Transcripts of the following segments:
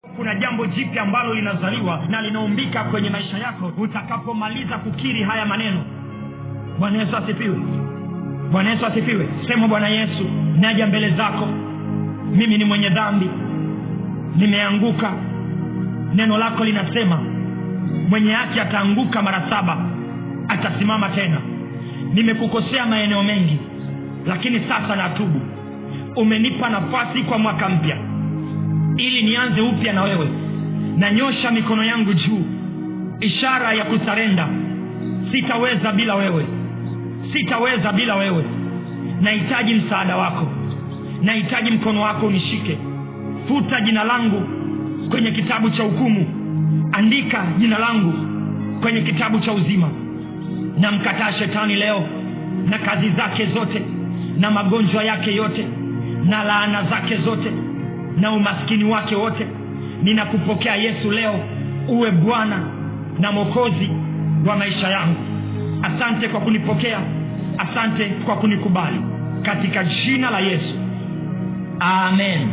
Kuna jambo jipya ambalo linazaliwa na linaumbika kwenye maisha yako utakapomaliza kukiri haya maneno. Bwana Yesu asifiwe. Bwana Yesu asifiwe. Sema, Bwana Yesu, naja mbele zako, mimi ni mwenye dhambi, nimeanguka. Neno lako linasema mwenye haki ataanguka mara 7, atasimama tena. Nimekukosea maeneo mengi, lakini sasa natubu. Umenipa nafasi kwa mwaka mpya ili nianze upya na wewe. Nanyosha mikono yangu juu, ishara ya kusarenda. Sitaweza bila wewe, sitaweza bila wewe. Nahitaji msaada wako, nahitaji mkono wako unishike. Futa jina langu kwenye kitabu cha hukumu, andika jina langu kwenye kitabu cha uzima. Namkataa shetani leo na kazi zake zote na magonjwa yake yote na laana zake zote na umaskini wake wote. Ninakupokea Yesu leo, uwe Bwana na Mwokozi wa maisha yangu. Asante kwa kunipokea, asante kwa kunikubali, katika jina la Yesu, amen.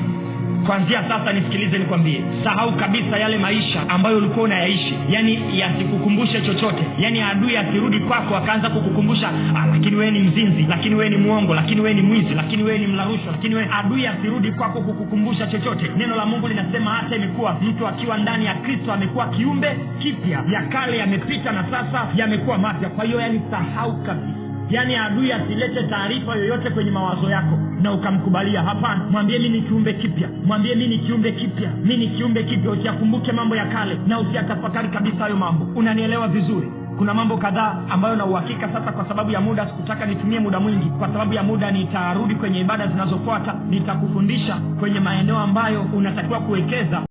Kuanzia sasa nisikilize nikwambie, sahau kabisa yale maisha ambayo ulikuwa unayaishi, yani yasikukumbushe chochote. Yani adui asirudi kwako akaanza kukukumbusha, lakini wewe ni mzinzi, lakini wewe ni muongo, lakini wewe ni mwizi, lakini wewe ni mlarushwa, lakini wewe. Adui asirudi kwako kukukumbusha chochote. Neno la Mungu linasema hata imekuwa mtu akiwa ndani ya Kristo amekuwa kiumbe kipya, ya kale yamepita na sasa yamekuwa mapya. Kwa hiyo yani sahau kabisa. Yani adui asilete taarifa yoyote kwenye mawazo yako na ukamkubalia. Hapana, mwambie mimi ni kiumbe kipya, mwambie mimi ni kiumbe kipya, mimi ni kiumbe kipya. Usiyakumbuke mambo ya kale na usiyatafakari kabisa hayo mambo. Unanielewa vizuri? Kuna mambo kadhaa ambayo na uhakika sasa, kwa sababu ya muda sikutaka nitumie muda mwingi. Kwa sababu ya muda nitarudi kwenye ibada zinazofuata, nitakufundisha kwenye maeneo ambayo unatakiwa kuwekeza.